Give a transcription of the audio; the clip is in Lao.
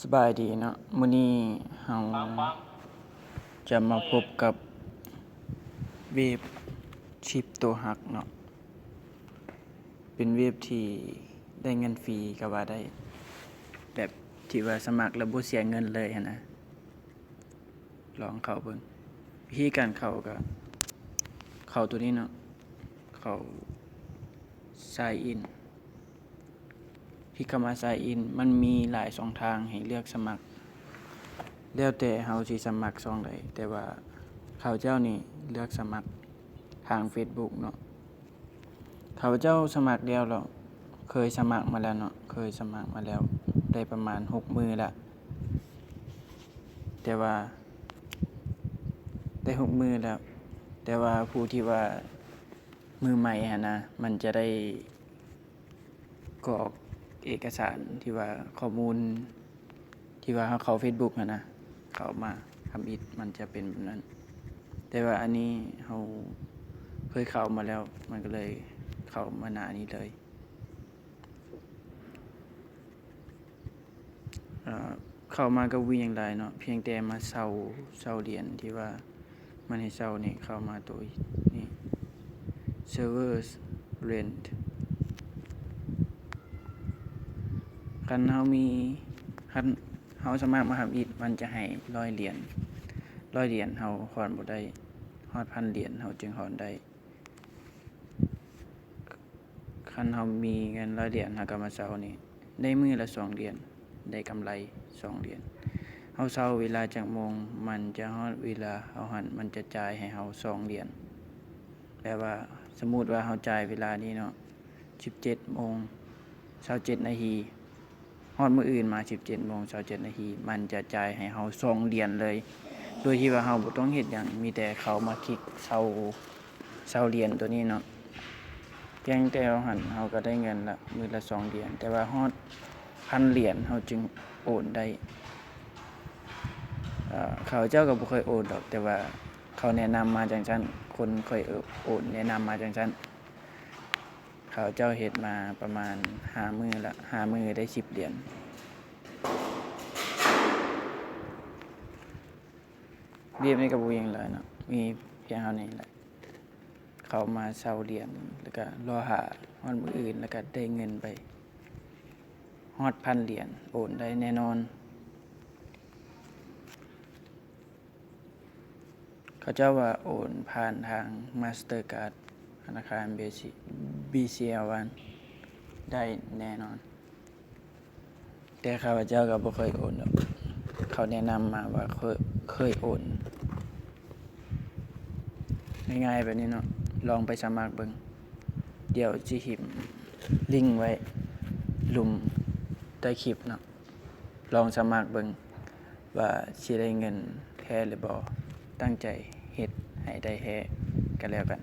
ສະບາຍດີເນາະ, ມື້ນີ້ເຮົາຈະມາພົບກັບເວັບຄຣິບໂຕຮັກເນາະ, ເປັນເວັບທີ່ໄດ້ເງິນຟຣີກໍວ່າໄດ້, ແບບທີ່ວ່າສະໝັກແລ້ວບໍ່ເສຍເງິນເລີຍຫັ້ນນະ. ລອງເຂົ້າເບິ່ງ. ວິທີການເຂົ້າກໍເຂົ້າໂຕນີ້ເນາະ, ເຂົ້າ sign in. ຄລິກເຂົ້າມາ sign in ມັນມີຫຼາຍຊ່ອງທາງໃຫ້ເລືອກສະໝັກ, ແລ້ວແຕ່ເຮົາຊິສະໝັກຊ່ອງໃດ, ແຕ່ວ່າຂ້າພະເຈົ້ານີ້ເລືອກສະໝັກທາງ Facebook ເນາະ. ຂ້າພະເຈົ້າສະໝັກແລ້ວເນາະ, ເຄີຍສະໝັກມາແລ້ວເນາະ, ເຄີຍສະໝັກມາແລ້ວໄດ້ປະມານຫົກມື້ລະ, ແຕ່ວ່າ ໄດ້ຫົກມື້ແລ້ວ, ແຕ່ວ່າຜູ້ທີ່ວ່າມືໃໝ່ຫັ້ນນະ ມັນຈະໄດ້ກອກເອກະສານທີ່ວ່າຂໍ້ມູນ ທີ່ວ່າເຮົາເຂົ້າ Facebook ຫັ້ນນະ ເຂົ້າມາທຳອິດ ມັນຈະເປັນແບບນັ້ນ, ແຕ່ວ່າອັນນີ້ເຮົາເຄີຍເຂົ້າມາແລ້ວ ມັນກໍເລີຍເຂົ້າມາໜ້ານີ້ເລີຍ. ເຂົ້າມາກໍບໍ່ມີຫຍັງຫຼາຍເນາະ, ພຽງແຕ່ມາເຊົ່າ ເຊົ່າຫຼຽນທີ່ວ່າມັນໃຫ້ເຊົ່ານີ້, ເຂົ້າມາໂຕນີ້ server rent. ຄັນເຮົາມີ ຄັນເຮົາສະໝັກມາທຳອິດ ມັນຈະໃຫ້ຮ້ອຍຫຼຽນ, ຮ້ອຍຫຼຽນເຮົາຮອນບໍ່ໄດ້, ຮອດພັນຫຼຽນເຮົາຈຶ່ງຮອນໄດ້. ຄັນເຮົາມີເງິນຮ້ອຍຫຼຽນ ເຮົາກໍມາເຊົ່ານີ້ ໄດ້ມື້ລະສອງຫຼຽນ, ໄດ້ກຳໄລສອງຫຼຽນ. ເຮົາເຊົ່າເວລາຈັກໂມງ ມັນຈະຮອດເວລາເຮົາຫັ້ນ ມັນຈະຈ່າຍໃຫ້ເຮົາສອງຫຼຽນ. ແປວ່າ ສົມມຸດວ່າເຮົາຈ່າຍເວລານີ້ເນາະ ສິບເຈັດໂມງຊາວເຈັດນາທີ, ຮອດມື້ອື່ນມາ ສິບເຈັດໂມງຊາວເຈັດນາທີ ມັນຈະຈ່າຍໃຫ້ເຮົາສອງຫຼຽນເລີຍ ໂດຍທີ່ວ່າເຮົາບໍ່ຕ້ອງເຮັດຫຍັງ, ມີແຕ່ເຂົ້າມາຄລິກເຊົ່າ ເຊົ່າຫຼຽນໂຕນີ້ເນາະ. ພຽງແຕ່ເຮົາຫັ້ນ ເຮົາກໍໄດ້ເງິນລະ ມື້ລະສອງຫຼຽນ, ແຕ່ວ່າຮອດພັນຫຼຽນເຮົາຈຶ່ງໂອນໄດ້. ເອີ ຂ້າພະເຈົ້າກໍບໍ່ເຄີຍໂອນດອກ, ແຕ່ວ່າເຂົາແນະນຳມາຈັ່ງຊັ້ນ, ຄົນເຄີຍໂອນແນະນຳມາຈັ່ງຊັ້ນ. ເຂົາເຈົ້າເຮັດມາປະມານຫ້າມື້ລະ, ຫ້າມື້ໄດ້ສິບຫຼຽນ. ວຽບນີ້ກໍບໍ່ມີຫຍັງຫຼາຍເນາະ, ມີພຽງເທົ່ານີ້ແຫຼະ. ເຂົ້າມາເຊົ່າຫຼຽນ ແລ້ວກໍລໍຖ້າຮອດມື້ອື່ນ ແລ້ວກໍໄດ້ເງິນໄປ. ຮອດພັນຫຼຽນ ໂອນໄດ້ແນ່ນອນ. ເຂົາເຈົ້າວ່າໂອນຜ່ານທາງ Mastercard ທະນາຄານ BC BCL One ໄດ້ແນ່ນອນ, ແຕ່ຂ້າພະເຈົ້າກໍບໍ່ເຄີຍໂອນດອກ. ເຂົາແນະນຳມາວ່າເຄີຍ ເຄີຍໂອນ. ງ່າຍໆແບບນີ້ເນາະ, ລອງໄປສະໝັກເບິ່ງ. ດຽວຊິຖິ້ມລິ້ງໄວ້ລຸ່ມໃຕ້ຄລິບເນາະ. ລອງສະໝັກເບິ່ງວ່າຊິໄດ້ເງິນແທ້ຫຼືບໍ່, ຕັ້ງໃຈເຮັດໃຫ້ໄດ້ແທ້ກໍແລ້ວກັນ.